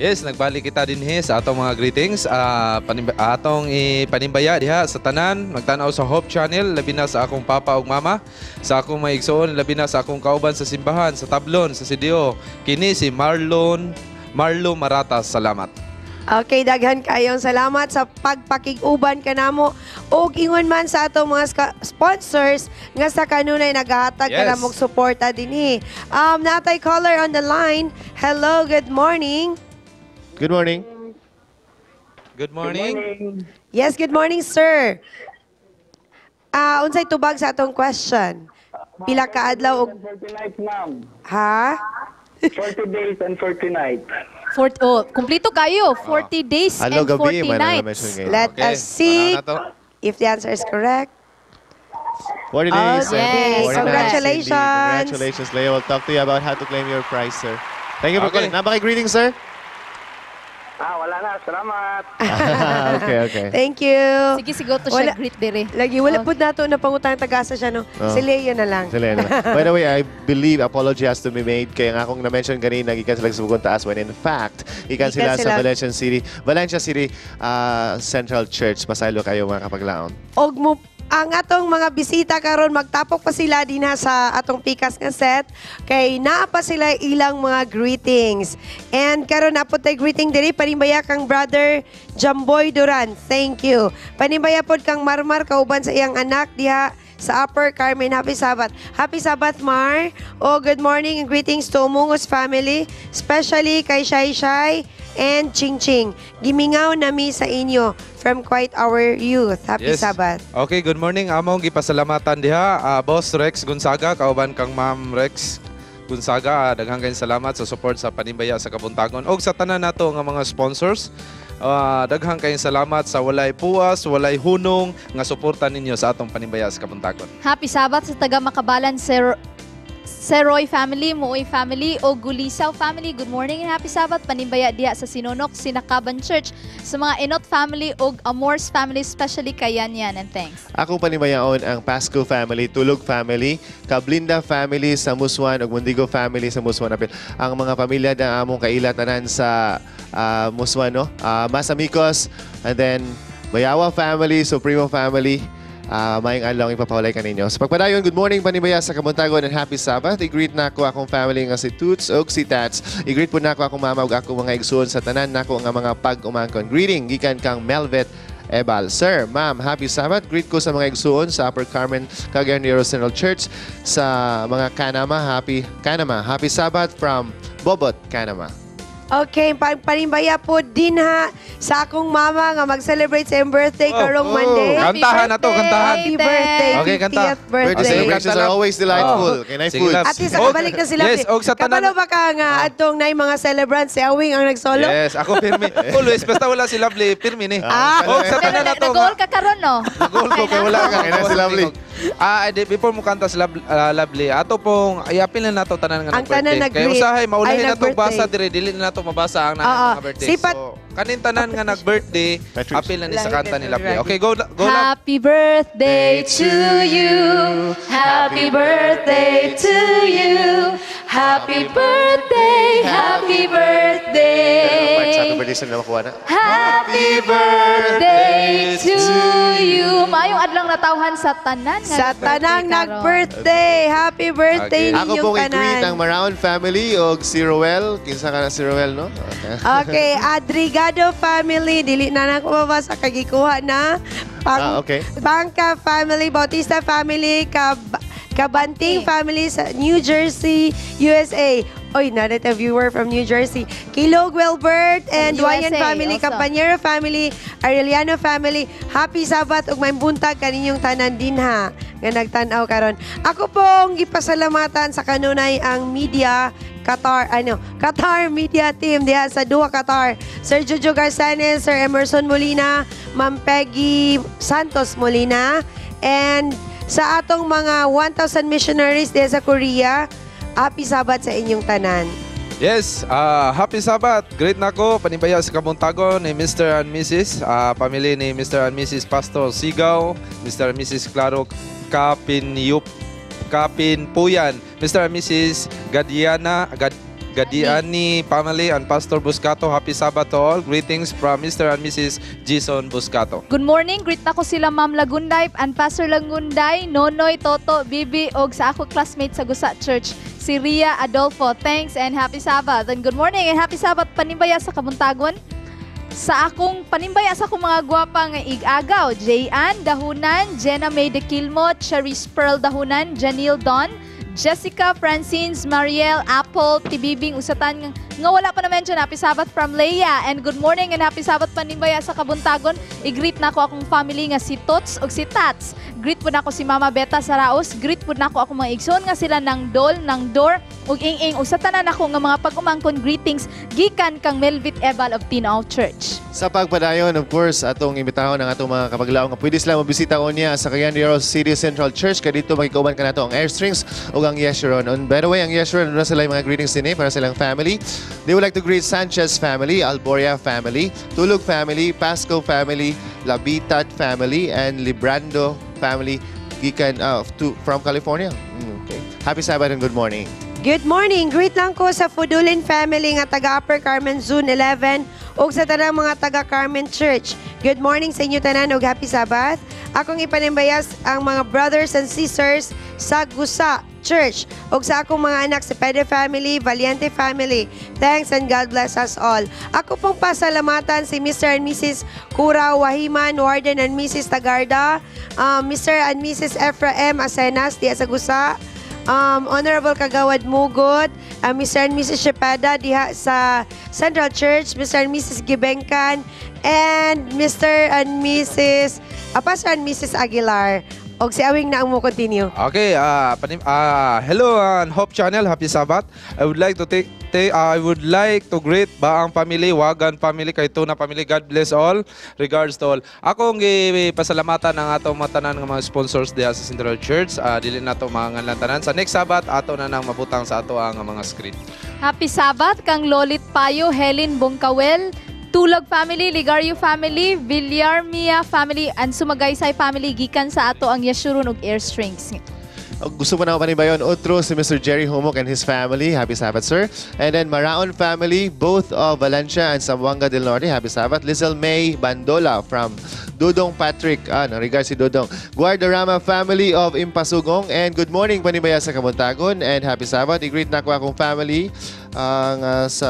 Yes, nagbalik kita dinhi sa atong mga greetings. Atong ipanimbaya diha sa tanan, magtan-aw sa Hope Channel, labi na sa akong papa ug mama, sa akong mga igsoon, labi na sa akong kauban sa simbahan, sa Tablon, sa CDO. Kini si Marlon Marlo Marata. Salamat. Okay, daghan kayong salamat sa pagpakig-uban kanamo ug ingon man sa atong mga sponsors nga sa kanunay nagahatag kanamo og suporta dinhi. Naa tay caller on the line. Hello, good morning. Good morning. Good morning. Yes, good morning, sir. Unsay tubag sa atong question? Pila ka adlaw og 40 nights, ma'am. Ha? 40 days and 40 nights. Oh, kumpleto kayo. 40 days Hello, and gabi. 40 May nights. na-mention ngayon. Let Okay, us see panahon na to. If the answer is correct. 40 days and Okay, 40 nights. congratulations. Indeed. Congratulations, Leo. We'll talk to you about how to claim your prize, sir. Thank you for calling. Naa ba kay greeting, sir? Ah, wala na. Salamat. Okay. Thank you. Sige, siguro to Wala. Siya greet dire. Lagi, wala po nato na pangutang tagasa siya, no? Oh. Si Leo na lang. Sila yun. By the way, I believe apology has to be made. Kaya nga akong na-mention kanina, gikan sila sa Bugong Taas when in fact, gikan Gikan sila sa sila- Valencia City Central Church. Pasaylo kayo, mga kapaglaom. Og mo ang atong mga bisita karon, magtapok pa sila dinha sa atong pikas nga set kay naa pa sila ilang mga greetings. And karon naa pod tay greeting diri, panimbaya kang Brother Jamboy Duran. Thank you. Panimbaya pod kang Marmar kauban sa iyang anak diha sa Upper Carmen. Happy Sabbath. Happy Sabbath, Mar. Oh, good morning and greetings to Umungos family, especially kay Shai Shai and Ching Ching. Gimingaw nami sa inyo from quite our youth. Happy Sabbath. Okay, good morning. Among gipasalamatan diha, Boss Rex Gonzaga kauban kang Ma'am Rex Gonzaga. Daghang kayong salamat sa support sa Panimbaya sa Kabuntagon og sa tanan nato nga mga sponsors. Daghang kayong salamat sa walay puas, walay hunong nga suporta ninyo sa atong Panimbaya sa Kabuntagon. Happy Sabbath sa taga Makabalan, Sir Seroy family, Muoy family, o Gulisaw family. Good morning and happy Sabbath. Panimbaya diha sa Sinonok, Sinakaban Church. Sa mga Inot family o Amors family, especially kay Yan Yan, and thanks. Ako panimbayaon ang Pasco family, Tulog family, Kablinda family sa Muswan ug Mundigo family sa Muswan. Apil ang mga pamilya na among kaila tanan sa Muswan, no? Masamikos and then Mayawa family, Supremo family. Maayong adlaw ang ipapahulay kaninyo. Sa pagpadayon, good morning, panimbaya sa Kabuntagon and happy Sabbath. I-greet na ako akong family nga si Toots ug si Tats. I-greet po nako akong mama ug akong mga igsoon sa tanan nako nga mga pag-umangkon. Greeting gikan kang Melvet Ebal. Sir, ma'am, happy Sabbath. Greet ko sa mga igsoon sa Upper Carmen, Cagayan de Oro Central Church, sa mga Kanama, happy Kanama. Happy Sabbath from Bobot, Kanama. Okay, panimbaya po din ha sa akong mama nga mag-celebrate sa iyang birthday karong Monday. Happy Kantahan na to, birthday, kantahan. Happy birthday, Okay, kanta. 50th Birthday birthday. Sige, celebrations kanta are lang. always delightful. Oh. Kay nice Sige food. lang. At least nakabalik na sila. Yes, og sa tanan. Kabalo ba ka nga atong nay mga celebrants, si Awing ang nagsolo? Yes, ako pirmi. Always basta wala si Lovely, pirmi ni. Og sa Pero tanan na to. nag-goal ka karon, no? Nag-goal ko kay wala ka. Kay na si Lovely. Di, before mo kanta si Lovely, ato pong iapil na nato tanan nga Ang tanan nag-birthday. Kay nag-greet. usahay maulahin Ay, na to nag-birthday. basa dire, dili na nato mabasa ang mga birthday. So, kanin tanan nga nag-birthday, Patrice. Apil na ni sa Lahi kanta ni na Lovely. to. Okay, go go, Love. Happy birthday to you. Happy birthday to you. Happy birthday, happy Parts, happy birthday. birthday sa makuha na. Happy birthday to you. Maayong adlaw natawhan sa tanan nga Sa tanang nag-birthday karon. nag-birthday, happy birthday Okay. Ako ninyong pong i-greet tanan. ang Maraon family o si Roel. Kinsa ka na si Roel, no? Okay. Okay, Adrigado family, dili na na ko mabasa kay gikuha na. Okay. Bangka family, Bautista family, Kabanting family sa New Jersey, USA. Oy, naa a viewer from New Jersey. Kilog Wilbert and Duayan USA family, also. Campañero family, Arellano family. Happy Sabbath ug may buntag kaninyong tanan dinha nga nagtan-aw karon. Ako pong gipasalamatan sa kanunay ang media Qatar, ano, Qatar Media Team diha sa Doha, Qatar. Sir Jojo Garzanes, Sir Emerson Molina, Ma'am Peggy Santos Molina, and sa atong mga 1,000 missionaries diha sa Korea, happy Sabbath sa inyong tanan. Yes, happy Sabbath. Greet nako panimbaya sa Kabuntagon ni Mr. and Mrs. Family ni Mr. and Mrs. Pastor Sigaw, Mr. and Mrs. Claro Kapinyup Kapinpuyan, Mr. and Mrs. Gadiana Gad Gadiani family and Pastor Buscato. Happy Sabbath to all. Greetings from Mr. and Mrs. Jason Buscato. Good morning, greet nako sila Ma'am Lagunday and Pastor Lagunday, Nonoy, Toto, Bibi, og sa ako classmate sa Gusa Church, si Ria Adolfo. Thanks and happy Sabbath. And good morning and happy Sabbath, panimbaya sa Kabuntagon. Sa akong panimbaya sa akong mga gwapa nga ig-agaw, Jayan Dahunan, Jenna May De Quilmo, Cherise Pearl Dahunan, Janelle Don, Jessica Francines, Mariel, Apple, Tibibing, Usatan, nga wala pa na-mention. Happy Sabbath from Leia. And good morning and happy Sabbath, panimbaya sa Kabuntagon. I-greet na ako akong family nga si Tots ug si Tats. Greet po na ako si Mama Beta Saraos. Greet po na ako akong mga igsoon nga sila ng Dol, ng Dor, ug Ing-Ing. Ug sa tanan ako nga mga pag-umangkon, greetings gikan kang Melvit Ebal of Tinaw Church. Sa pagpadayon, of course, atong imbitahon ang atong mga kapaglaom nga pwede sila mabisita unya sa Cagayan de Oro City Central Church kay dito makikauban kanato ang Airstrings ug ang Yeshurun. And by the way, ang Yeshurun na sila yung mga greetings din para sa ilang family. They would like to greet Sanchez family, Alboria family, Tulog family, Pasco family, Labitat family, and Librando family gikan from California. Okay. Happy Sabbath and good morning. Good morning. Greet lang ko sa Fudulin family nga taga Upper Carmen Zone 11 ug sa tanang mga taga Carmen Church. Good morning sa inyo tanan ug happy Sabbath. Akong ipanimbayas ang mga brothers and sisters sa Gusa Church ug sa akong mga anak sa Pede family, Valiente family. Thanks and God bless us all. Ako pong pasalamatan si Mr. and Mrs. Kura Wahiman, Warden and Mrs. Tagarda, Mr. and Mrs. Ephraim Asenas diya sa Gusa, Honorable Kagawad Mugot, Mr. and Mrs. Shepada diha sa Central Church, Mr. and Mrs. Gibenkan, and Mr. and Mrs. Pastor and Mrs. Aguilar. Og si Awing na ang mo continue. Okay, hello and Hope Channel, happy Sabbath. I would like to greet Baang family, Wagan family, Kaytuna family. God bless all. Regards to all. Akong gipasalamatan ang atong matanan nga mga sponsors diha sa Central Church. Dili nato mga tanan. Sa next Sabbath ato na nang mabutang sa ato ang mga screen. Happy Sabbath kang Lolit Payo, Helen Bongkawel, Tulog family, Ligario family, Villarmia family, and Sumagaysay family gikan sa ato ang Yeshurun ug Airstrings. Gusto mo na ako panibayon, otro si Mr. Jerry Humok and his family. Happy Sabbath, sir. And then Maraon family, both of Valencia and Zamboanga del Norte. Happy Sabbath. Lizelle May Bandola from Dudong Patrick. No, regards si Dudong. Guardarama family of Impasugong. And good morning, panibaya sa Kabuntagon. And happy Sabbath. I-greet na ko akong family ang sa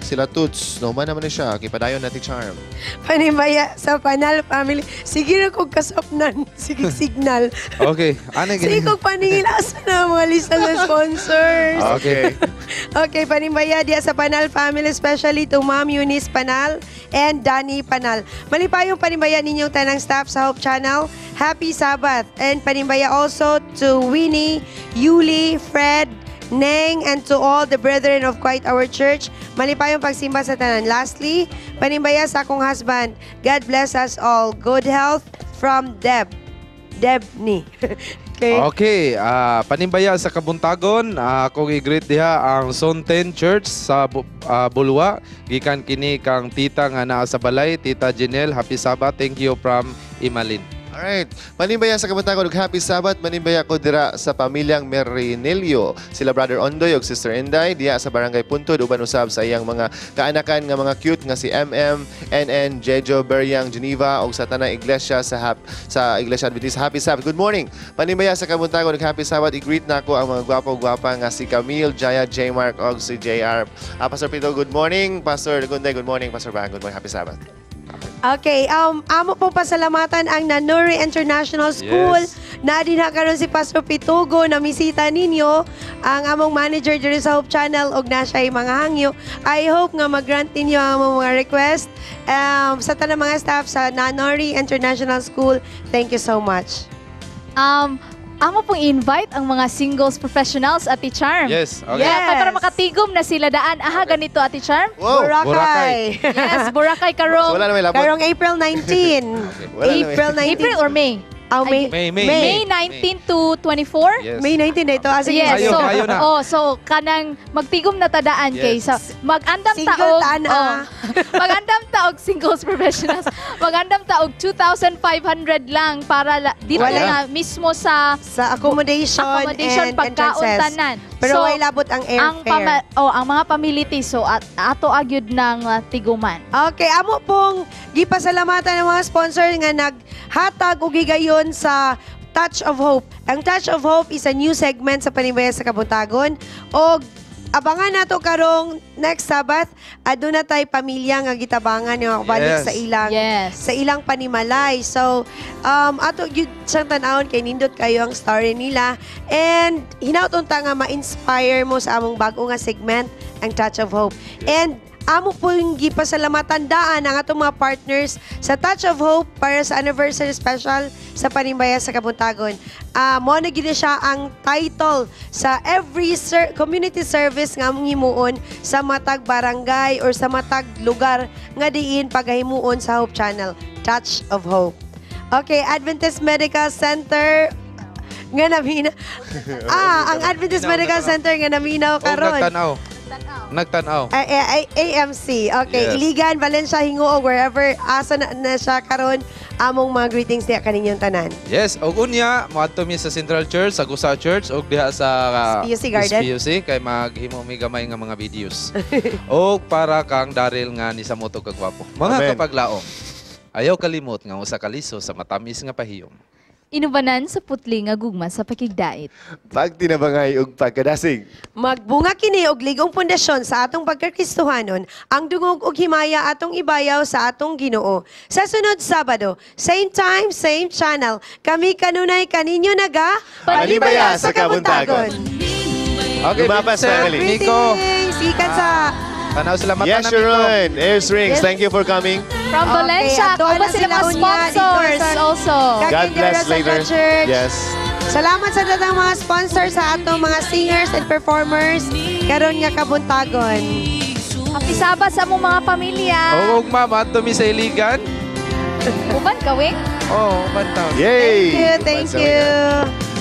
sila Toots. No man naman ni siya. Kipadayon natin charm. Panimaya sa Panal family. Sige na kong kasapnan. Sige signal. Okay, ano Sige kong paningil. Asa na mga lista sa sponsors. Okay. Okay, panimbaya diya sa Panal family, especially to Ma'am Eunice Panal and Danny Panal. Malipayong panimbaya ninyong tanang staff sa Hope Channel. Happy Sabbath. And panimbaya also to Winnie, Yuli, Fred, Neng, and to all the brethren of Quite Our Church. Malipayong pagsimba sa tanan. Lastly, panimbaya sa akong husband. God bless us all. Good health from Deb. Deb ni. Okay. Okay, panimbaya sa Kabuntagon, akong i-greet diha ang Zone 10 Church sa Bulwa. Gikan kini kang tita nga naa sa balay, Tita Janelle. Happy Sabbath. Thank you from Imalin. Alright. Manimbaya sa Kabuntagon ug happy Sabbath. Manimbaya ko dira sa pamilyang Merinelio. Sila Brother Ondoy ug Sister Inday diha sa Barangay Puntod uban usab sa iyang mga kaanakan nga mga cute nga si MM, NN, Jejo, Beryang, Geneva ug sa tanang iglesia sa Iglesia Adventista. Happy Sabbath. Good morning. Manimbaya sa Kabuntagon ug happy Sabbath. I-greet nako ang mga gwapo-gwapa nga si Camille, Jaya, J. Mark ug si JR. Pastor Pito, good morning. Pastor Lagunday, good morning. Pastor Bang, good morning. Happy Sabbath. Okay, amo pong pasalamatan ang Nanuri International School. Na din na karon si Pastor Pitugo na misita ninyo ang among manager diri sa Hope Channel og na siya mga hangyo. I hope nga mag-grant ninyo ang among mga request. Sa tanang mga staff sa Nanori International School, thank you so much. Amo pong invite ang mga singles professionals, Ate Charm. Yes, okay. Yeah, Yes. para makatigom na sila daan. Aha, ganito, Ate Charm. Wow! Boracay. Yes, Boracay karong So, wala na may labot. Karong April 19. Wala na may- April 19. April or May? Oh, May. May, May. May 19 to 24? Yes. May 19 na ito. Ah, sige, Yes, Ayo, so, ayo na. Oh, so kanang magtigom na tadaan Yes. kay sa magandam Single taog. taan, oh, ah. Magandam taog singles professionals. Magandam taog 2,500 lang para dito Wala. na mismo sa Sa accommodation, accommodation and pagkaon entrances. tanan. Pero So, way labot ang airfare. Oh, ang mga pamiliti, so at ato agyud ng tiguman. Okay, amo pong gipasalamatan ang mga sponsor nga naghatag og higayon sa Touch of Hope. Ang Touch of Hope is a new segment sa Panimbaya sa Kabuntagon. Og abangan nato karong next Sabbath, aduna tay pamilya nga gitabangan nga balik sa ilang panimalay. So, ato gyud siyang tan-awon kay nindot kayo ang story nila. And hinaut unta nga ma-inspire mo sa among bag-o nga segment, ang Touch of Hope. And amo po yung gipasalamatan daan ang atong mga partners sa Touch of Hope para sa anniversary special sa Panimbaya sa Kabuntagon. Mo na gyud na siya ang title sa every community service nga among himuon sa matag barangay or sa matag lugar nga diin pagahimuon sa Hope Channel, Touch of Hope. Okay, Adventist Medical Center nga namina. Ang Adventist Medical Center nga naminaw Og karon. nagtanaw. Nagtanaw. Ay, ay, ay, AMC. Okay, Iligan, Valencia, Hinguo, wherever asa na siya karon, among mga greetings niya kaninyong tanan. Yes, og unya moadto mi sa Central Church, sa Gusa Church og diha sa SPUC Garden. SPUC kay maghimo mi gamay nga mga videos. Og para kang Daryl nga ni sa moto kagwapo. Mga Amen. kapaglaom. Ayaw kalimot nga usa ka liso sa matamis nga pahiyom. Inubanan sa putli nga gugma sa pakigdait. Pagtinabangay ug pagkadasig. Magbunga kini og ligong pundasyon sa atong pagkakristohanon, ang dungog ug himaya atong ibayaw sa atong Ginoo. Sa sunod Sabado, same time, same channel. Kami kanunay kaninyo naga Panimbaya sa Kabuntagon. Okay, Lumapas, Vincent, family. Nico. Greetings! Gikan sa Tanaw sila mata Yes, na, Nico. Sharon. Air Strings, Yes. thank you for coming. From Okay, Valencia, ato kauban na sila sila mga unya sponsors dito sa- also. God Kakin bless Rosetta later. Church. Yes. Salamat sa datang mga sponsors sa atong mga singers and performers karon nga kabuntagon. Happy Sabbath sa among mga pamilya. Og ugma moadto mi sa Iligan. Uban kawing. Oh, uban taon. Yay! Thank you, thank you.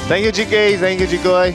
Thank you, GK. Thank you, Jikoy.